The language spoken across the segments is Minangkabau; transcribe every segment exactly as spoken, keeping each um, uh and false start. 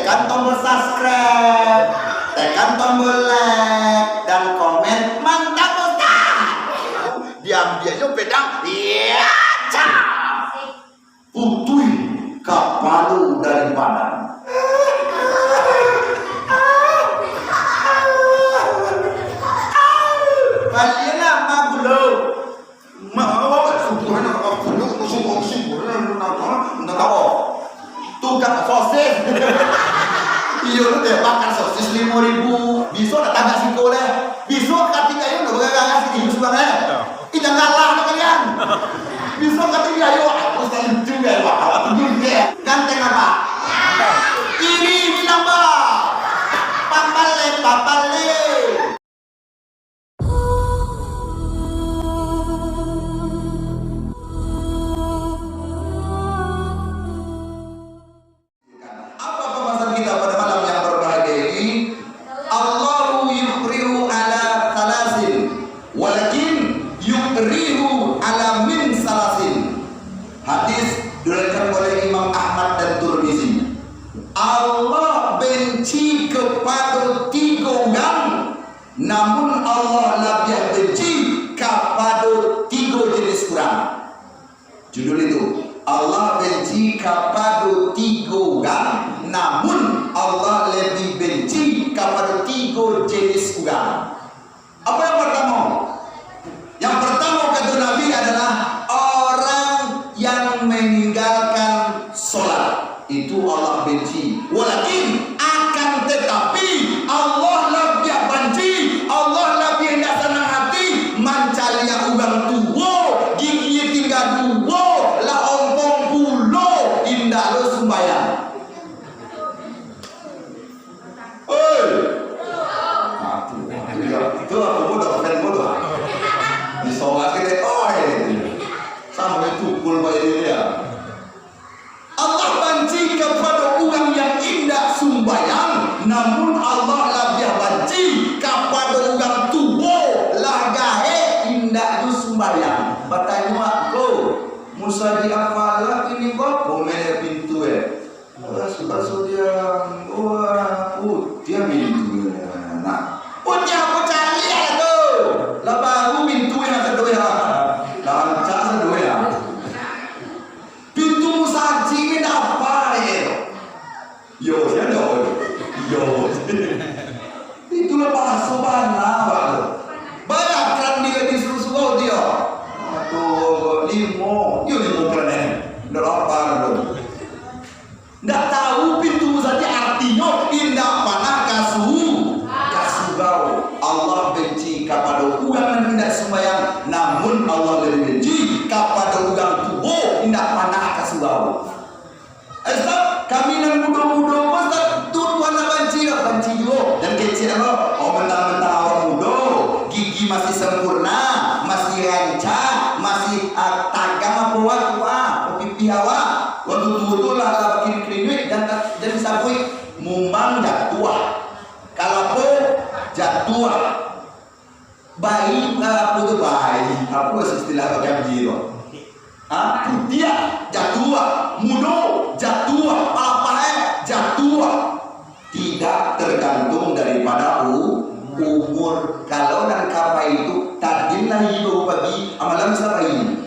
Tekan tombol subscribe, tekan tombol like, dan komen, "Mantap, Ustaz!" Diambiaknyo pedang, iya, cak! Putuih kapalo dari badan. Balianlah magulo. Ma-, awak subuh ni, awak puluk, subuh, subuh ni, ndak tahu, ndak tahu. Tukang sosis. Iyo, lu teh bakar sosis limo ribu. Bisuak datang ka siko deh. Bisuak katika iyo, ndak bagaga sini, bisuak deh. Indak kalah dek kalian. Bisuak katika iyo, aku selalu juga, wah, awak tu juga. Ganteng apa? Iri, iri nambah. Papale, papale. Apa pembahasan kita pada malam yang berbahagia ini? Allahu yukrihu ala salasin, walakin yukrihu ala min salasin. Hadis diriwayatkan oleh Imam Ahmad dan Turmizi. Allah benci kepada tiga orang. Namun Allah labiah benci kapado tigo jenis urang. Judul itu, Allah benci kapado tigo urang, namun Allah lebih benci kapado tigo jenis urang. Apa yang pertama? Yang pertama, kata Nabi, adalah orang yang meninggalkan sholat. Itu Allah benci. Walakin, akan tetapi, Allah labiah banci, Allah labiah indak sanang hati mancaliak urang tuo, gigi tingga duo, lah ompong pulo, indak lo sumbayang. Oi! Nah, tu, tu, tu, tu, aku bodoh, kan bodoh. Disorak kita, oi! Sampai tukul baik dia. Allah banci kapado urang yang indak sumbayang, namun Allah labiah banci kapado urang tuo lah gaek indak tu sumbayang. Batanyo ko, musajik apalah ini ko, komen pintu eh. Basuh-basuh dia, wah, putiah pintu dia. Nah, putiah apo caliak tu? Lah baru pintu yang sado ya. Lah rancak sado ya. Pintu musajik ni dapa deh. Yo, sia dah. Yo. Itulah bahaso bana, Pak. Banyak kan dia di surau dia. Aduh, limo. Yo, limo kan eh. Dah lapar tu. Ndak tahu pintu musajik artinyo indak panah ka su-, ka surau. Allah benci kapado urang nan indak sumbayang, namun Allah lebih benci kapado urang tuo indak panah ka surau. Ustaz, kami nan mudo-mudo ko, Ustaz, tu Tuhan nak banci lah, banci juo. Jan kecek lo, oh, mentang-mentang awak mudo, gigi masih sempurna, masih rancak, masih, ah, tagang apo wak tu, ah, pipih awak. Waktu tuo tu lah, lah bakirinuik, jan, jan disabuik. Mumbang jatuah. Kalapo jatuah. Bayi, ah, apo tu bayi? Apo istilah bagambi tu? Ha? Putiah, jatuah. Mudo, jatuah. Palapah, eh, jatuah. Tidak tergantung daripada u-, umur. Kalau nan kapai itu, tadin lah ibo pagi, amalam sapai.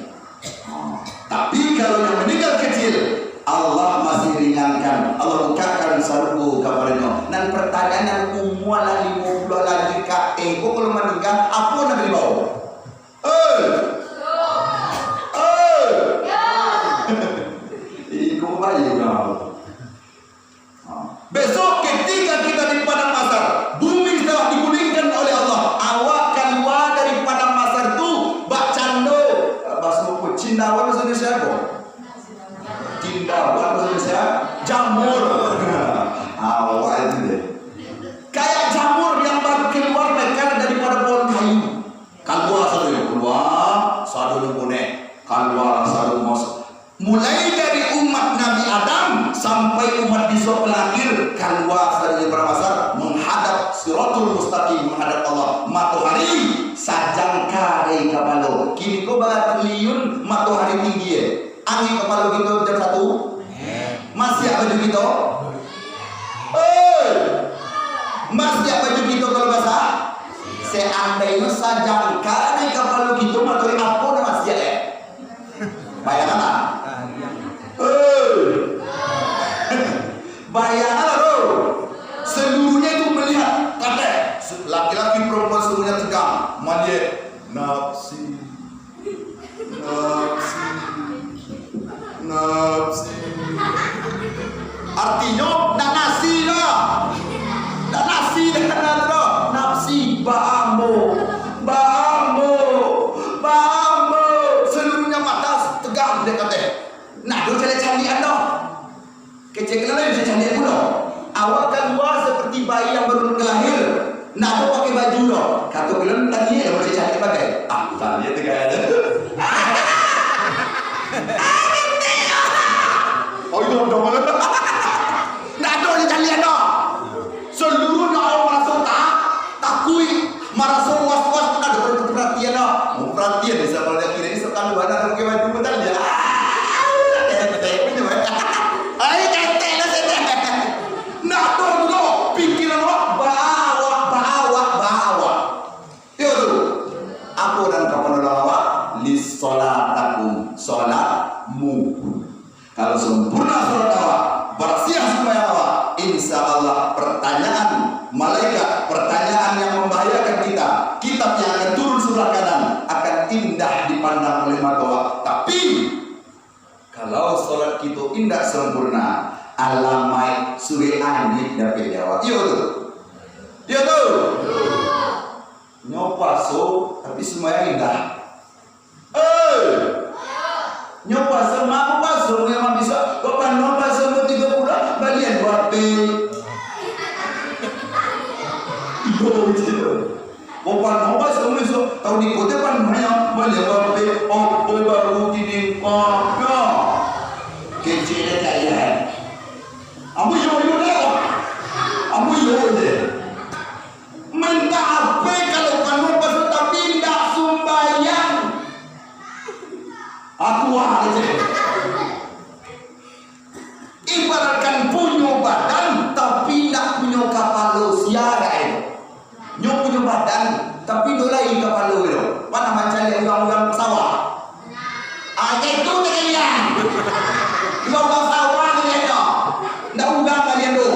Tapi kalau yang meninggal kecil, Allah masih ringankan, Allah bukakan sarugo kapadonyo. Nan pertanyaan nan umua lah limo puluah lagi ka ateh ko, kalau maninggal, apo nan ka dibawa? Eh! Eh! Iko bayi urang. Besok ketika kita di padang mahsyar, bumi telah digulingkan oleh Allah, awak kalua dari padang mahsyar tu bakcando, bahaso apo? Cindawan bahaso Indonesia apo? Cindawan bahaso Indonesia, jamur. Awak itu deh. Kayak jamur yang baru keluar mekar daripada pohon kayu. Kalua sadonyo, kalua sadonyo bonek, kalua sadonyo mas-, Mulai dari umat Nabi Adam sampai umat bisuak terakhir, kalua sadonyo padang mahsyar, menghadap Siratul Mustaqim, menghadap Allah. Matohari sajangka dari kapalo. Kini ko batriliun matohari tinggi, eh. Angek kapalo kito jam satu? Masih baju kito? Oi! Masiak baju kito kalau basah? Seandainyo sajangka di kapalo kito matoari, apo nan masiak, eh? Bayanganlah. Oi! Bayanganlah tu. Seluruhnya itu melihat, kateh. Laki-laki, perempuan, semuanya tegang. Maliek. Nafsi. Nafsi. Nafsi. Artinyo, ndak nasi doh. Ndak nasi doh, ndak doh. Nafsi, baa ambo. Baa ambo. Baa ambo. Seluruhnya mata tegang, dek kateh. Ndak ado caliak-caliakan doh. Kecek nan lain caliak pulo. Awak kalua seperti bayi yang baru lahir. Ndak ado pakai baju doh. Kato bilang tadi, eh, macam caliak bagai. Ah, tadi tu gaya tu. Oh, iyo, doh. Ndak ado caliak doh. Seluruhnya awak maraso ta-, takuik, maraso was-was, ndak ado peratian doh. Mau peratian, bisa kalau dia kira ni, setan dua, ndak ado pakai baju pun tadi. Ah, ketek punya, eh. Ai, ketek lah, setan. Ndak ado tu doh. Pikiran awak, baawak, baawak, baawak. Iyo tu. Apo nan ka panolong awak? Lissolatakum, solatmu. Kalau sempurna solat awak, barasiah sumbayang awak, insya Allah pertanyaan malaikat, pertanyaan yang membahayakan kita, kitab yang akan turun sebelah kanan, akan indah dipandang oleh mata awak. Tapi, kalau solat kito indak sempurna, alamaik surek angin dapek di awak. Iyo tu? Iyo tu? Nyo puaso, tapi sumbayang indak. Eh! Nyo puaso, mako puaso, nyo mah bisa, kok panuah puaso, nyo tigo puluah, balian dua P. Iyo, gitu. Kok panuah puaso, nyo bisa, tahu di kota panuahnya, balian dua P, opo baru kini kau, yo. Kecil dek kalian. Ambo yo, yo dek. Ambo yo dek. Minta H P kalau panuah puaso tapi indak sumbayang. Aku ah, kecil. Ibaratkan punyo badan, tapi indak punyo kapalo, sia dek. Nyo punyo badan, tapi indak lai kapalo tu. Panah mancaliak urang-urang sawah. Ah, itu tadi lian. Urang-urang sawah tadi lian tu. Indak urang tadi tu.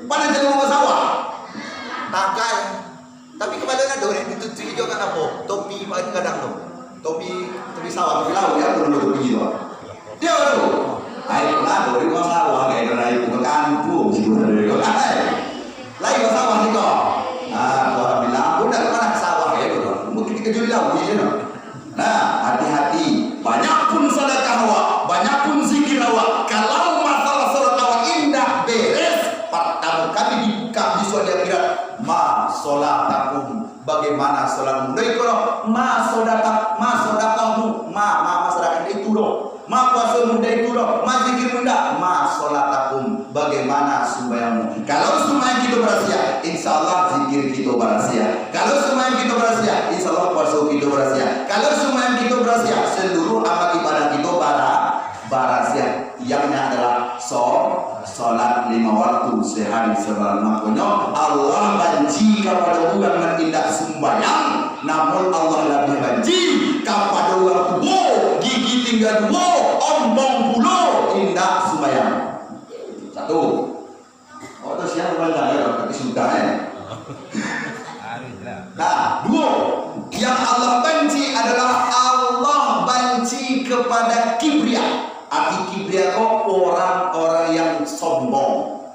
Panah mancaliak urang sawah. Takai. Tapi kapalo ndak ado, ditutuik juo kan apo? Topi pakai gadang tu. Topi, topi sawah, topi lauik, ya, turun topi tu. Dia tu. Ai, ndak ado di rumah sawah, kayak ado naik ke kampung, situ tadi tu. Lain rumah sawah ni kau. Ah, orang bilang, "Aku ndak pernah ke sawah, ya, tu." Mungkin dikejut lauik, ya, no? Nah, hati-hati. Banyak pun sadakah awak, banyak pun zikir awak. Kalau masalah salat awak indak beres, partamo kali dibuka bisuak di akhirat, ma sholatakum, bagaimana salatmu? Dari kono, ma shodakah, ma shodakahmu, ma, ma, ma sadakah itu doh. Ma puasomu indak itu doh, ma zikirmu indak, ma sholatakum, bagaimana sumbayangmu? Kalau sumbayang kito barasiah, insya Allah zikir kito barasiah. Kalau sumbayang kito barasiah, insya Allah puaso kito barasiah. Kalau sumbayang kito barasiah, seluruh amal ibadah kito bara-, barasiah. Yang adalah so-, solat lima waktu sehari semalam. Makonyo, Allah banci kapado urang nan indak sumbayang. Namun Allah labiah banci kapado urang tuo, gigi tingga duo, ombong pulo, indak sumbayang. Satu. Oh, tu siang panjang ya, tapi sudah, eh. Nah, duo. Yang Allah banci adalah Allah banci kepada kibria. Arti kibria ko orang-orang yang sombong.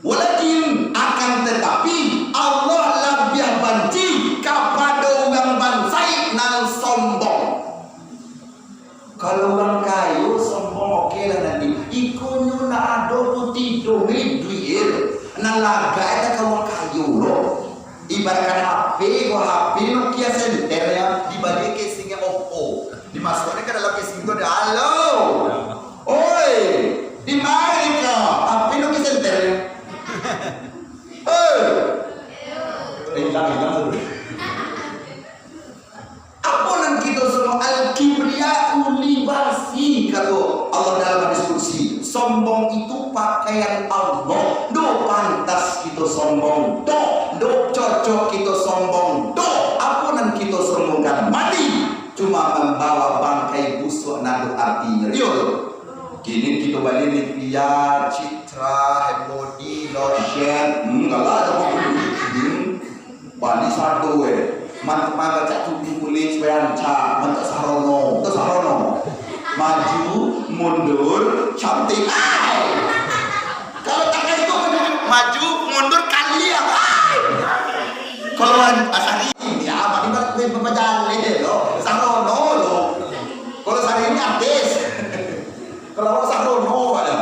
Walakin, akan tetapi, Allah labiah banci kapado urang bansaik nan sombong. Kalau urang kayo sombong, oke lah nanti. Ikonyo ndak ado pun tido, duit, nan lagak itu ka urang kayo lo. Ibaratkan H P, ko H P Nokia senter yang dibaliak casing yang Oppo. Dimasuakkan ka dalam casing tu ada, "Halo. Oi, di mana kau?" H P Nokia senter. Eh. Hilang, hilang. Apo nan kito sombong? Al-kibriya'u libasi, kato Allah dalam hadis qudsi. Sombong itu pakaian Allah. Ndo Pantas kito sombong doh, ndak cocok kito sombong doh. Apo nan kito sombongkan? Mati. Cuma mambawa bangkai busuak nan ado artinyo. Iyo tu. Kini kito bali ni Pia, Citra, hand body, lotion. Hmm, kalau ado, hmm. Bali sado, eh. Mantap, mantap, cak tu kulit supaya rancak, mantap sarono, tu sarono. Maju, mundur, cantik. Ai! Kalau tak kayak itu, maju, mundur, kaliang. Ai! Kalau an-, asal ini, ya, apa ni, balik, balik, balik, balik, lo. Sarono, lo. Kalau sehari ini artis. Kalau awak sarono, ada.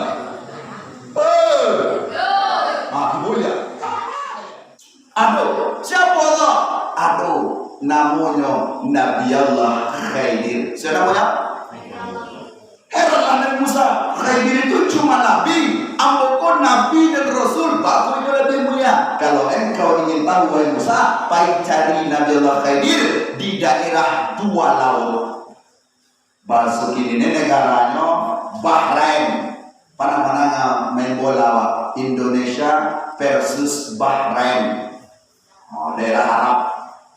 Eh. Ah, boleh. Ado, siapo Allah? Ado, namonyo Nabi Allah Khidir. Sia namonyo? Heranlah Nabi Musa, Khidir itu cuma nabi, ambo ko nabi dan rasul, baru inyo labiah mulia. Kalau engkau ingin tahu, wahai Musa, pai cari Nabi Allah Khidir di daerah dua laut. Baso kini ni negaranyo Bahrain. Panah-panah main bola, wak. Indonesia versus Bahrain. Oh, daerah Arab.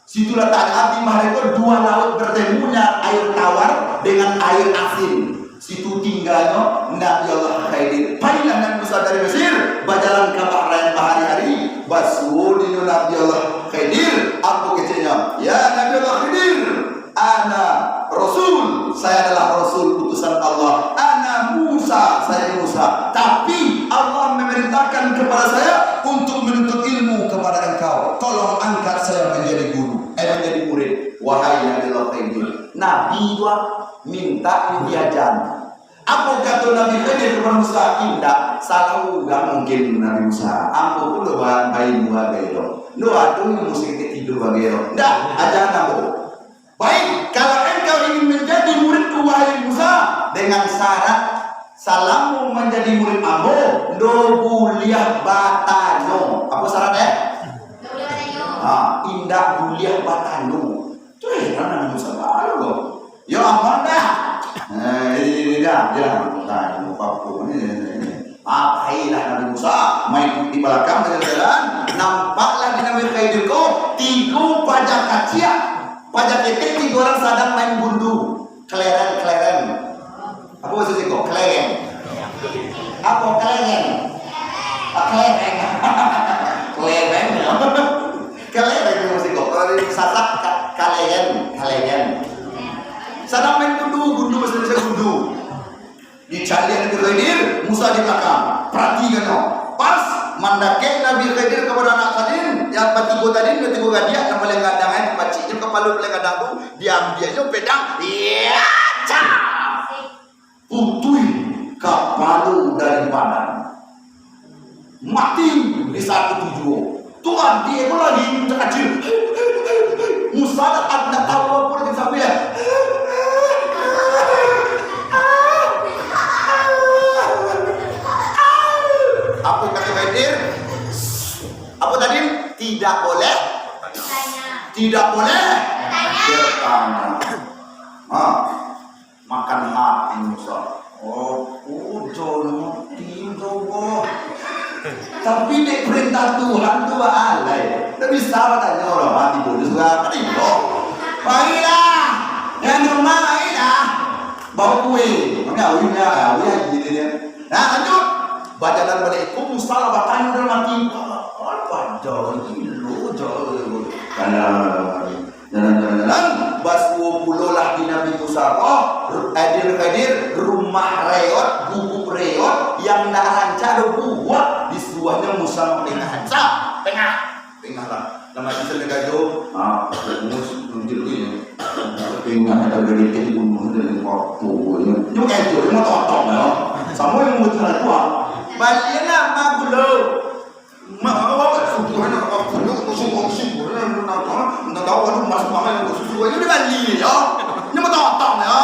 Situ lataknyo di Bahrain tu, dua laut bertemunya, air tawar dengan air asin. Situ tinggalnyo Nabi Allah Khidir. Pailah Nabi Musa dari Mesir, bajalan ka Bahrain bahari-hari. Basuo dinyo Nabi Allah Khidir, apo keceknyo? "Ya Nabi Allah Khidir, ana Rasul, saya adalah Rasul utusan Allah. Ana Musa, saya Musa. Tapi Allah memerintahkan kepada saya untuk menuntut ilmu kepada engkau. Tolong angkat saya menjadi guru, eh, menjadi murid, wahai Nabi Allah Khidir." Nabi tu, ah, minta diajar. Apo kato Nabi Khidir kepada Musa? Indak, salah urang mungkin Nabi Musa. Ambo pun dak ba-, bailmu bagai tu. Ndak ado ilmu sakecek tido bagai tu. Ndak, ajaran ambo. Baik, kalau engkau ingin menjadi muridku, wahai Musa, dengan syarat, salamo manjadi murid ambo, ndak buliah batanyo. Apo syarat, eh? Ha, indak buliah batanyo. Tu heran Nabi Musa baru tu. Yo, aman dah. Eh, ini, ini dah, dia dah. Nah, ini apa-apa. Ini, ini, ini. Ah, pailah Nabi Musa, main di balakang jalan-jalan. Nampaklah di Nabi Khidir ko, tigo paja kaciak. Paja ketek, tigo urang sadang main gundu. Keleren, keleren. Apo bahaso siko? Kelereng. Apo kelereng? Ah, kelereng. Kelereng, yo. Kelereng bahaso siko. Kalau di Sasak, ka-, kalereng, kalereng. Sadang main gundu, gundu, bahaso Indonesia gundu. Dicaliak Nabi Khidir, Musa di balakang. Paratikan, yo. Pas mandakek Nabi Khidir kapado anak tadi, nan batigo tadi, batigo gadiak, nan paling gadang, eh, paciknyo kapalo paling gadang tu, diambiaknyo pedang, iya, cak! Putuih kapalo dari badan. Mati di saat itu juo. Tuhan, dia pun lagi kecil. Musa tak, tak tahu apa lagi sampai, ya. Apa kata Khidir? Apa tadi? Tidak boleh. Tidak boleh. Bertanya. Ha. Makan hati Musa. Oh, ujo mati tu, boh. Tapi dek perintah Tuhan tu baalai. Ndak bisa batanyo urang mati bodoh sudah. Tadi boh. Pailah. Yang rumah, pailah. Bawa kue. Kami awin ya, awin ya, gini dia. Nah, lanjut. Bajalan baliak ko, Musa lah batanyo dalam ati. Apa jalan ilo, jalan. Jalan, jalan, jalan, jalan. Basuo pulolah di Nabi Musa ko, Khidir, Khidir, rumah reot, gubuk reot, yang ndak rancak do buek, disuruahnyo Musa mapengah. Sa, pengah. Pengah lah. Nama bisa negajo? Ah, mus, nunjuk ni. Pengah ada berita di bunuh dan apa pun. Nyo kejo, nyo totok, yo. Samo yang buat salah tu, ah. Balian lah, mak gulo. Mak, awak subuh ni, awak subuh, subuh, subuh, ndak tahu, ndak tahu, aduh, mas, mama yang subuh, ini bali, yo. Ini betul-betul, yo.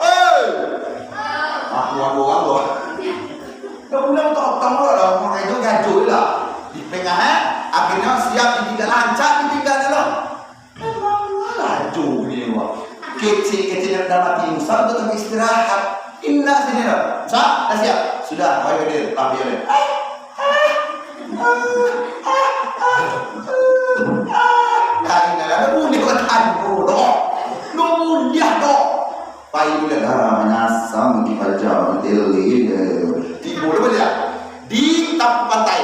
Hei. Aku, aku, aku. Dah pulang, tak tahu lah, orang itu gaduh lah. Di tengah, eh, akhirnya siap ditinggal, lancar ditinggal lah. Memang laju ni, wak. Kecil-kecil yang dah mati Musa tu tempat istirahat. Indah sini dah. Sa, dah siap. Sudah, ayo dia, tapi dia. Eh, Nah, inilah, ndak buliah batanyo doh. Ndak buliah doh. Pai buliah lah, manyasam di paja, mantili. Tibo lah baliak. Di tampek pantai.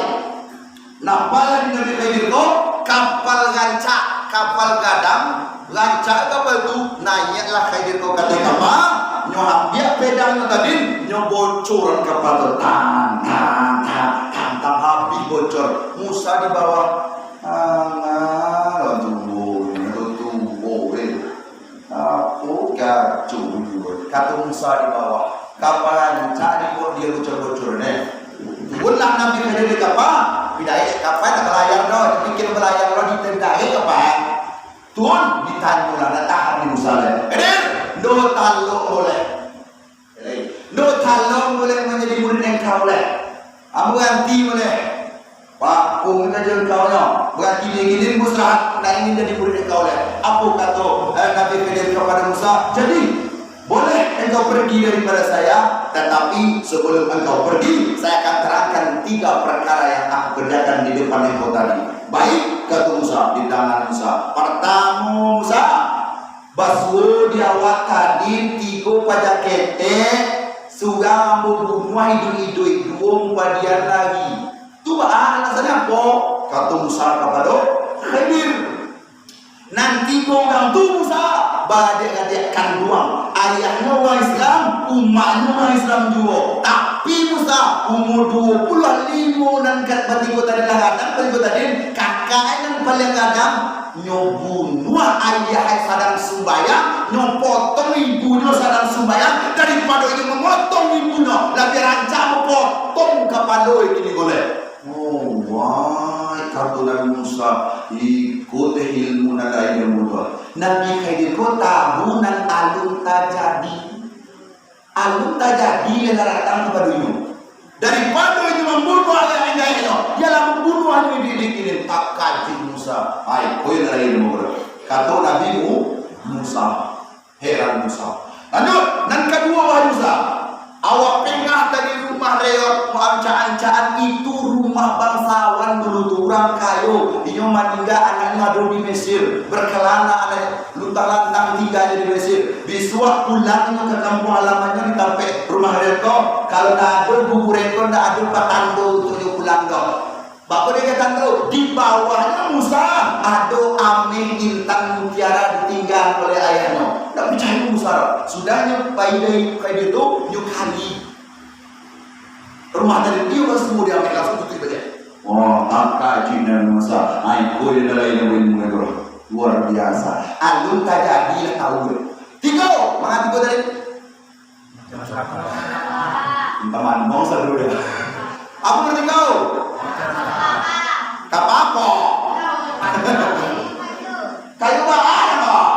Nampaklah di Nabi Khidir ko, kapal rancak, kapal gadang, rancak kapal tu, naiaklah Khidir ko ka ateh kapal, nyo ambiak pedangnyo tadi, nyo bocoran kapal tu, tang, tang, tang, tang, tang, habih bocor. Musa di bawah, angah, tuo, tuo, eh. Apo kacau juo, kato Musa di bawah. Kapal rancak di bawah dia bocor-bocor, neh. Turunlah Nabi Khidir di kapal, pidayek kapal tak balayar doh, dipikir balayar doh, ditendai kapal. Turun, ditanyolah, ndak tahan di Musa lai. Khidir, ndo talok boleh. Ndo talok boleh manjadi murid engkau lai. Ambo ganti boleh. Pakung sajo engkau nyo. Berarti dia gini musrahat, nak ingin jadi murid engkau lai. Apo kato, eh, Nabi Khidir kepada Musa? Jadi, boleh engkau pergi daripada saya, tetapi sebelum engkau pergi, saya akan terangkan tiga perkara yang aku kerjakan di depan engkau tadi. Baik, kato Musa, di tangan Musa. Partamo, Musa, basuo di awak tadi tigo paja ketek, surang ambo bunuah iduik-iduik, duo ampadian lari. Tu baa alasanyo apo? Kato Musa kapado Khidir. Nan tigo urang tu, Musa, baadiak-adiak kanduang. Ayahnyo urang Islam, umaknyo urang Islam juo. Tapi Musa, umua duo puluah limo nan ka-, batigo tadi lah gadang, batigo tadi, kakaknyo nan paliang gadang, nyo bunuah ayah sadang sumbayang, nyo potong ibunyo sadang sumbayang, daripado inyo mamotong ibunyo, labiah rancak mapotong kapalo kini ko lai. Oh, wai, kato Nabi Musa, iko teh ilmu nan lain nan butuah. Nabi Khidir ko tahu nan alun tajadi. Alun tajadi nan lah datang kapado inyo. Daripado inyo mambunuah ayah indahnyo, iyo lah mambunuah inyo didik-didik ini. Takajuik Musa. Ai, ko nan lain nan butuah. Kato Nabi Mu-, Musa. Heran Musa. Lanjut, nan kaduo, wahai Musa, awak pingah dari rumah reot, maancak-ancakan itu rumah bangsawan dulu tu, urang kayo. Inyo maningga anaknyo ado di Mesir, berkelana anaknyo, luntang-lantang tingganyo di Mesir. Bisuak pulang inyo ka kampuang halamannyo di tampek rumah reot ko. Kalau ndak ado kuburan ko, ndak ado patando untuak inyo pulang doh. Bako dikatokan tu, di bawahnyo Musa ado ameh intan mutiara ditinggakan oleh ayahnyo. Ndak picayo Musa doh. Sudahnyo pai dari Khidir tu, nyo gali rumah tadi, iyo, basuo di ameh, langsuang tutuik baliak. Oh, takajuik Nabi Musa. Ai, ko nan lain nan bailmu ko. Luar biasa. Alun tajadi lah tahu. Tigo, ma nan tigo tadi? Minta mandong saluruh dia. Apo berarti kau? Kapako. Kayu bakar, Pak.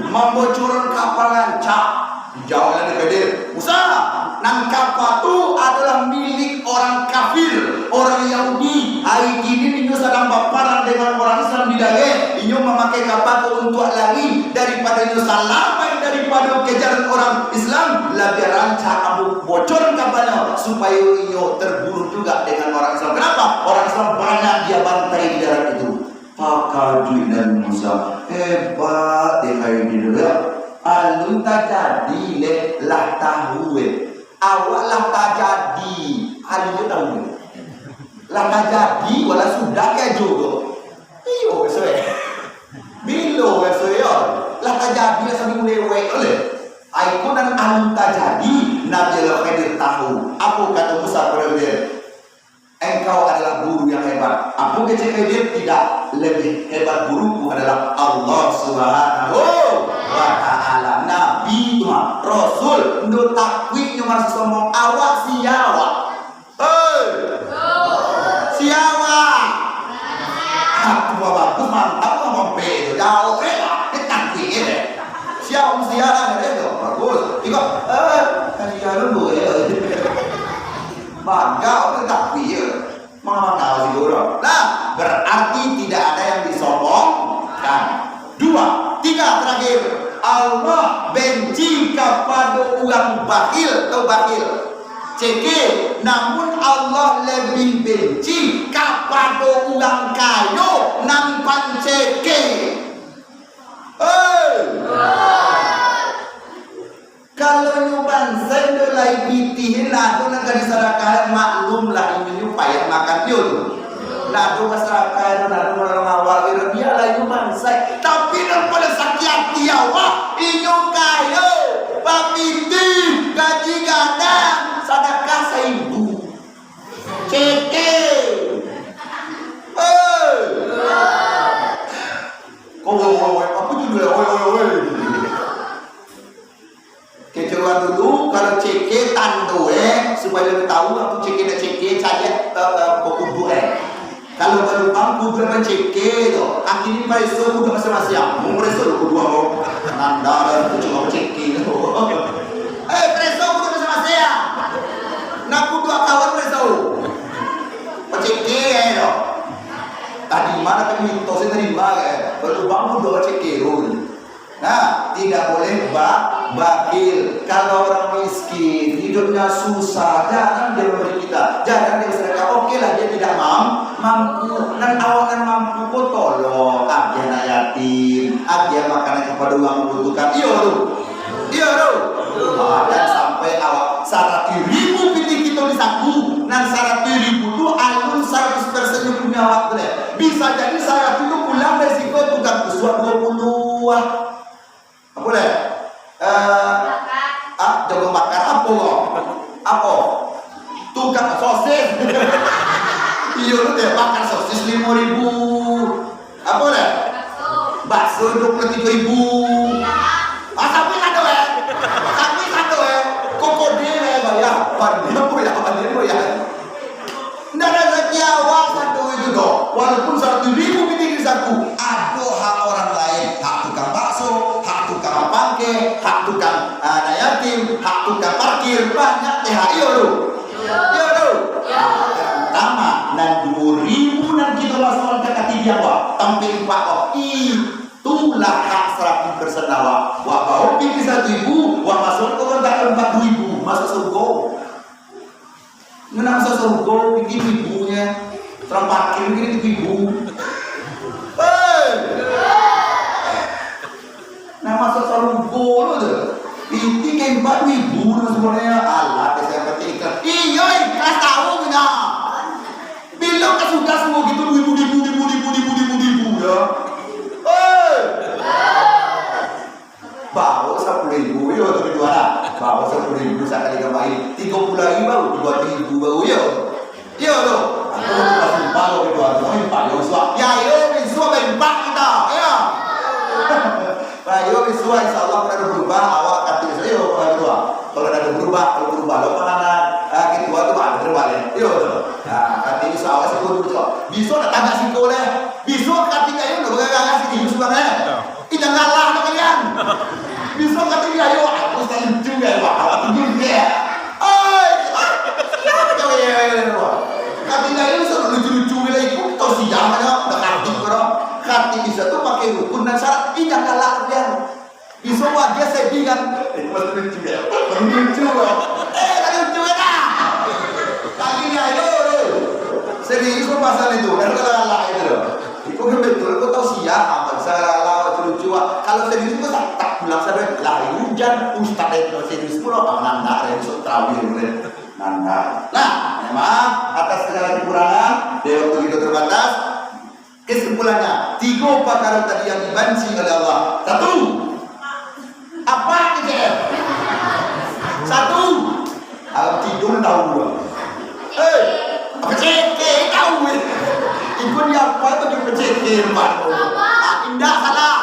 Mambocoran kapal rancak. Jawablah Nabi Khidir. Musa, nan kapal tu adolah milik orang kafir, orang Yahudi. Ari kini inyo sadang baparang dengan orang Islam di dareh. Inyo mamakai kapal tu untuak lari daripado inyo salamaik daripado kejaran orang Islam. Labiah rancak ambo bocoran kapalnyo, supayo inyo terbunuh juga dengan orang Islam. Kenapa? Orang Islam banyak dia bantai di darat itu. Takajuik Nabi Musa. Hebat dek Khidir tu, yo. Alun tajadi leh, lah tahu, eh. Awak lah tajadi, alun tahu, eh. Lah tajadi, walah sudah ka jo tu. Iyo, biaso, eh. Bilo, biaso, yo. Lah tajadi, lah sambil lewek, oleh. Ai ko nan alun tajadi, Nabi Allah Khidir tahu. Apo kato Musa kapado Khidir? Engkau adalah guru yang hebat. Apo kecek Khidir? Tidak. Lebih hebat guruku adalah Allah Subhanahu wa Ta'ala. Nabi tu mah, Rasul, ndo takuik nyo maraso sombong. Awak sia, awak. Hei! Sia, awak. Aku mah bagus, mantap, mah mampek tu. Jauh, eh, takuik, eh. Sia, sia lah, eh, tu. Bagus. Tengok, eh, sia dulu, eh. Bangga, takuik, eh. Mangakal si guru. Nah, berarti tidak ada yang disombongkan. Dua, tiga, terakhir. Allah benci kapado urang bakhil. Tahu bakhil? Ceke. Namun Allah labiah banci kapado urang kayo nan panceke. Hei! Kalau nyo bansaik ndo lai pitih, nado nan ka disadakahan, maklumlah inyo nyo payah makan, iyo tu. Nado basadakah, nado nolong awak, bialah inyo bansaik. Tapi nan pado sakik ati awak, inyo kayo, bapitih, gaji gadang, sadakah saibu. Ceke. Hei. Kau, woi, woi, woi, apo tu, woi, woi, woi. Kecek urang dulu, kalau ceke tando, eh, supayo tahu, apo ceke nak ceke, caliak, eh, eh, bakuduak, eh. Kalau balubang, kuduak panceke tu. Akhirnyo pareso kuduak masiang-masiang. Mau pareso lo kuduak ko. Nanda dah tu cuma panceke tu. Eh, pareso kuduak masiang-masiang. Nak kuduak kawan pareso. Panceke, eh, tu. Tadi ma kami mitos, tadi ma, eh. Balubang kuduak panceke tu. Nah, tidak boleh ba-, bakhil. Kalau orang miskin, hidupnya susah, jarang dia memberi kita, jarang dia bersedekah. Okelah, dia tidak mam-, mampu. Nan awak nan mampu ko tolong, agiah anak yatim, agiah makanan kepada urang membutuhkan. Iyo tu. Iyo tu. Ah, dan sampai awak saratuih ribu pitih kito di saku, nan saratuih ribu tu alun saratus persen punyo awak tu deh. Bisa jadi saratuih tu pulang dari siko tukang kusuak duo puluah. Apo lai? Eh, ah, jago bakar apo ko? Apo? Tukang sosis. Iyo tu deh, bakar sosis limo ribu. Apo lai? Bakso duo puluah tigo ribu. Ah, sapi sado, eh. Sapi sado, eh. Kokodil, eh, bayar. Pandai apo ya? Pandai apo ya? Ndak ado rasaki awak sado itu doh. Walaupun saratuih ribu pitih di saku, ado hak orang lain, hak tukang bakso, hak tukang pangke, hak tukang, ah, anak yatim, hak tukang parkir, banyak T H R tu. Iyo tu. Pertama, nan duo ribu nan kito masuakan ka katiliang wak, tampek lipat ko. Itulah hak saratuih persen awak. Wak bawa pitih saratuih ribu, wak masuakan ka kontak empat ribu, masuak sarugo. Nyo nak masuak sarugo, pitih ibunyo. Tukang parkir, pitih ibu. Hei! Nak masuak sarugo lo tu. Pitih ka empat ribu tu sabananyo. Alah, biaso yang penting ikhlas. Iyo, ikhlas tahu nyo. Bilo ka sudah sarugo gitu, ribu, ribu, ribu, yo. Hei! Bawa sapuluah ribu, yo, tu kaduo lah. Bawa sapuluah ribu sakali ka main. Tigo puluah hari baru, tigo ribu baru, yo. Iyo, tu. Aku tu pasti bawa kaduo tu. Main payo suah. Ya, yo, bisuak main pak kita. Ya. Payo bisuak, insya Allah, kalau ada berubah, awak kata saya, yo, kalau berubah. Kalau ada berubah, kalau berubah, lo panganan, ah, gitu, tu, ah, berubah, yo. Yo, tu. Nah, kata insya Allah, sih, tu. Bisuak nak tagak siko, leh. Bisuak kata kayo, lo, beragak sini, bisuak, eh. Yo. Ih, jangan galak lah kalian. Bisuak kata dia, "Ayo, aku tak lucu ya, Pak. Aku lucu ya." Oi, ah, siapa kau ya, ya, ya, ya? Kata dia, "Ayo, sok lucu-lucu lah, ikut kau siang aja, udah kati kau." Kata bisa tu pakai rukun dan syarat. Ih, jangan galak kalian. Bisuak wajah sedih kan? Eh, masih lucu ya? Masih lucu ya? Eh, tak lucu ya dah? Kata dia, "Ayo, ayo." Serius pun pasal itu, dan galak itu. Iko kan betul, kau tahu siah, ah, bangsa lawa lucu, ah. Kalau serius kau tak, tak pulang sampai lah hujan, ustaz itu serius pula, ah, nanda, ada yang sok terawih, boleh. Nanda. Nah, memang atas segala kekurangan, dari waktu kita terbatas, kesimpulannya, tiga perkara tadi yang dibanci oleh Allah. Satu, Apa K J M? Satu. Alam tidur tahu. Eh, apa C K tahu, eh? Ikut dia apa bagi P C K, Pak? Ah, indah salah.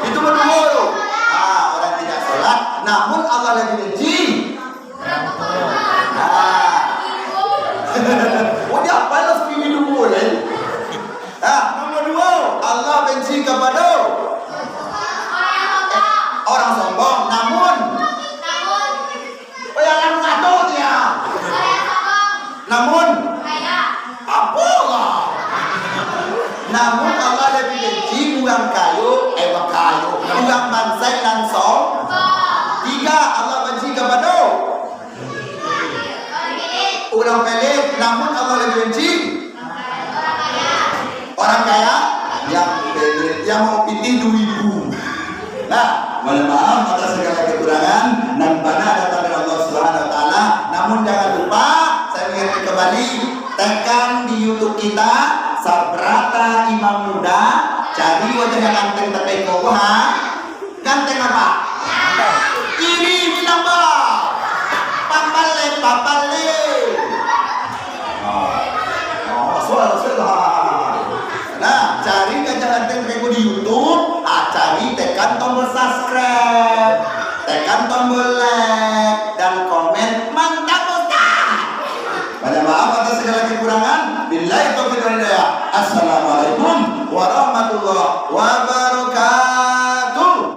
Itu nomor dua tu. Ah, orang tidak sholat, namun Allah lagi benci. Ah. Oh, dia apa lah segini dulu, eh? Ah, nomor dua, Allah benci kepada orang sombong, namun, oh, yang anu ado dia. Namun, apa lah? Namun Allah lebih benci urang kayo, eh, urang kayo, urang bansaik nan som-, tiga, Allah benci kepada Urang pelit, namun Allah labiah banci urang kaya, yang pelit, yang mau pitih duit.